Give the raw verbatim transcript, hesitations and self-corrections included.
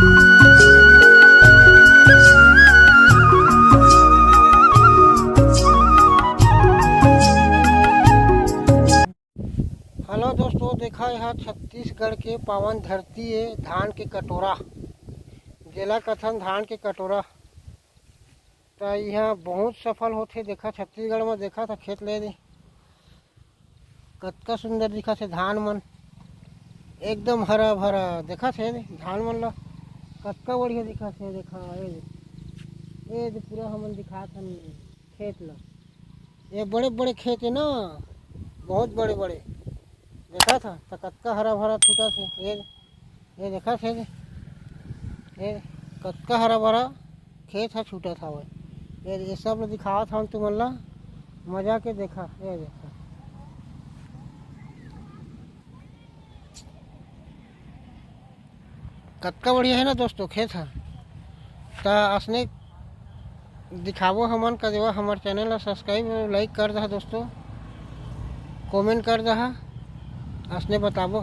Hello दोस्तों, देखा, यहाँ छत्तीसगढ़ के पावन धरती है, धान के कटोरा, जेला कथन धान के कटोरा। त यहाँ बहुत सफल होथे। देखा, छत्तीसगढ़ में देखा था खेत ले दे, कतका सुंदर दिखा थे धान मन, एकदम हरा भरा। देखा थे धान मन ला, कतका बढ़िया दिखा थे। देखा, ए दे, ए दे, पूरा हमन दिखात हन खेत ला। ये बड़े बड़े खेत है ना, बहुत बड़े बड़े। देखा था त कतका हरा भरा छूटा थे। ये, ये देखा थे, ये कतका हरा भरा खेत ह छूटा था। ये, ये सब दिखावत हन तुमन ला, मजा के देखा। ये देखा, कतका बढ़िया है ना दोस्तों खेत ह। त असने दिखाबो हमन का देवा, हमर चैनल ला सब्सक्राइब, लाइक कर दहा दोस्तों, कमेंट कर दहा, असने बताबो।